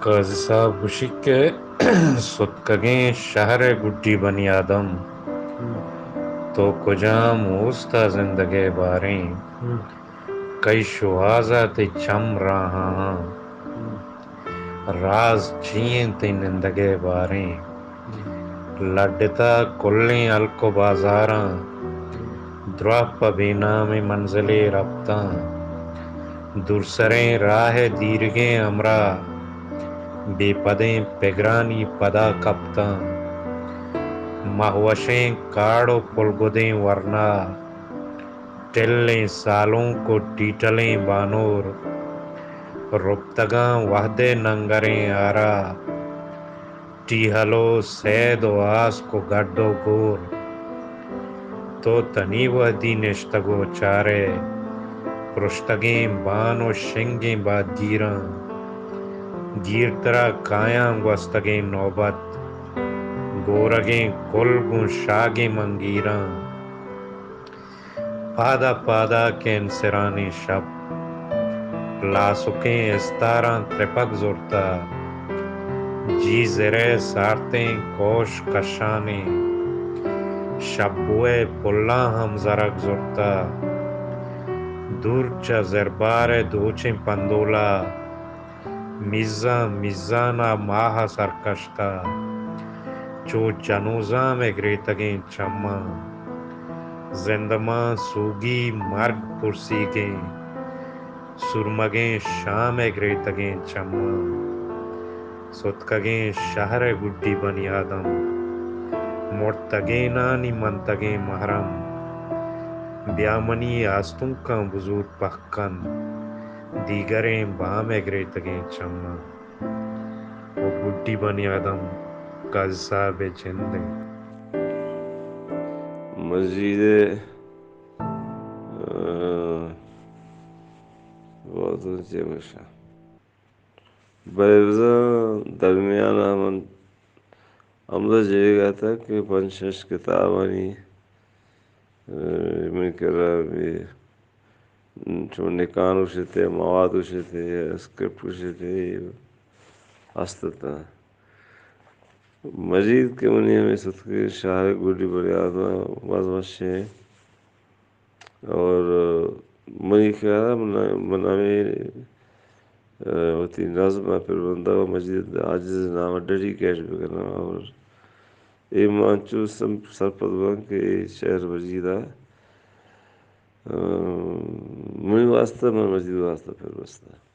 قاضی صاحب گوشی کہ ستکگیں شہر ءِ گڈی بنی آدم، تو کجام اوست ءَ زندگ ئے باریں؟ کئی شوہاز ءَ تئی چم راہاں؟ راز چی اِنت تئی نندگ ءِ باریں؟ لڈتہ کلیں ہلک ءُ بازاراں، دراہ پہ بے نامیں منزلے رپتاں۔ دورسریں راہ ءِ دیرگیں ہمراہ، بے پدیں پگرانی پدا کپتاں۔ مہوشیں کاڑ ءُ پلگدیں ورنا، ٹلیں سالونک ءُ ٹیٹلیں بانور، رپتگاں وہد ءِ ننگریں آرا، ٹیہل ءُ سید ءُ آسک ءُ گڈ ءُ گور۔ تو تنی وہدی نشتگ ءُ چارئے، پرشتگیں بان ءُ شنگیں بادگیراں۔ گیر ترا کایاں گوستگیں نوبت، گورگیں کل گوں شاگیں منگیراں۔ پادا پادا کینسرانی شپ، لاسکیں استاراں ترپگ زرتہ۔ جی زرئے سارتیں کوش کشانی، شپوئے پلاں ہم زرگ زرتہ۔ دور چہ زربارئے دوچیں پندولا، میزان میزانا ماہ سرکشتہ۔ چو جنوزامئے گریتگیں چماں، زندمان سوگی مرگ پرسیگیں، سرمگیں شامئے گریتگیں چماں۔ ستکگیں شہرئے گڈی بنی آدم، مرتگینانی منتگیں محرم۔ بیا منی آستونکاں بزور پہک کن، دیگریں بامئے گریتگیں چماں۔ ءُ گڈی بنی آدم قاضی صاحب ءِ جند اِنت۔ مجید ءِ، آ، واتر چے گوشاں؟ بلے بزاں درمیان ءَ من ہمدا جیڑگ ءَ اتاں کہ پنچ شش کتابانی، آ، منی کرا بی چون نکان گوشتے، مواد گوشتے، اسکرپٹ گوشتے، است اتاں۔ مجید کہ منی ہمے ستکگیں شہر ءِ گڈی بنی آدم ءَ باز وش اِنت۔ اور منی خیال ءَ من، من ہمے، آ، وتی نظم ءَ پر بندہ ءَ مجید عاجز ءِ نام ءَ ڈیڈیکیٹ بکناں اور اے من انچو سم-، سرپد باں کہ اے شعر مجید ءَ، آ، منی واسطہ، من مجید واسطہ پر بستہ۔